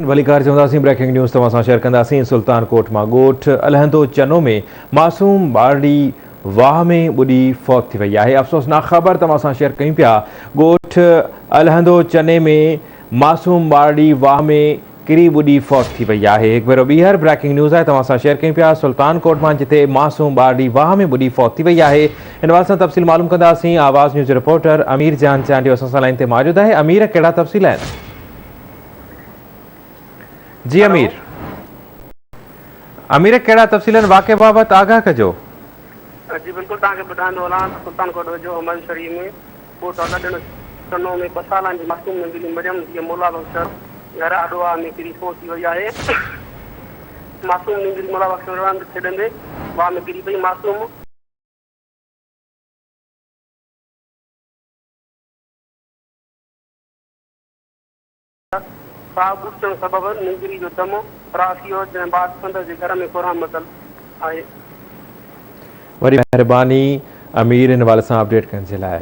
ڀليڪار چونداسين breaking news توهان سان شيئر ڪنداسين سلطان ڪوٽ مان ڳوٺ الهندو چنو ۾ معصوم ٻارڙي واهه ۾ ٻڏي فوت ٿي وئي آهي افسوسناڪ خبر توهان سان شيئر ڪيون پيا ڳوٺ الهندو چني ۾ معصوم ٻارڙي واهه ۾ ڪري ٻڏي فوت ٿي وئي آهي هڪ ڀيرو ٻيهر بريڪنگ نيوز آهي توهان سان شيئر ڪيون پيا سلطان ڪوٽ مان جتي معصوم ٻارڙي واهه ۾ ٻڏي فوت ٿي وئي آهي ان حوالي سان تفصيل معلوم ڪنداسين آواز نيوز رپورٽر امير جان چانڊيو اسان سان لائين تي موجود آهي امير ڪهڙا تفصيل آهن جي امير. امير ڪهڙا تفصيل آهن واقعي بابت آگاهه ڪجو. جي بلڪل توهان کي ٻڌائيندو هلان ته سلطان ڪوٽ ويجهو همايون شريف ۾ ڳوٺ الهڏنو چنو ۾ ٻه سالن جي معصوم ننڍڙي مريم ڌيء مولا بخش شر گهر آڏو واهه ۾ ڪري فوت ٿي وئي آهي معصوم نينگري مولا بخش راند کيڏندي واهه ۾ ڪري پئي معصوم ساهه گهٽجڻ سبب نينگري جو دم خراب ٿي ويو، جنهن بعد سندس جي گهر ۾ ڪهرام متل آهي. وڏي مهرباني امير ان حوالي سان اپڊيٽ ڪرڻ جي لاء.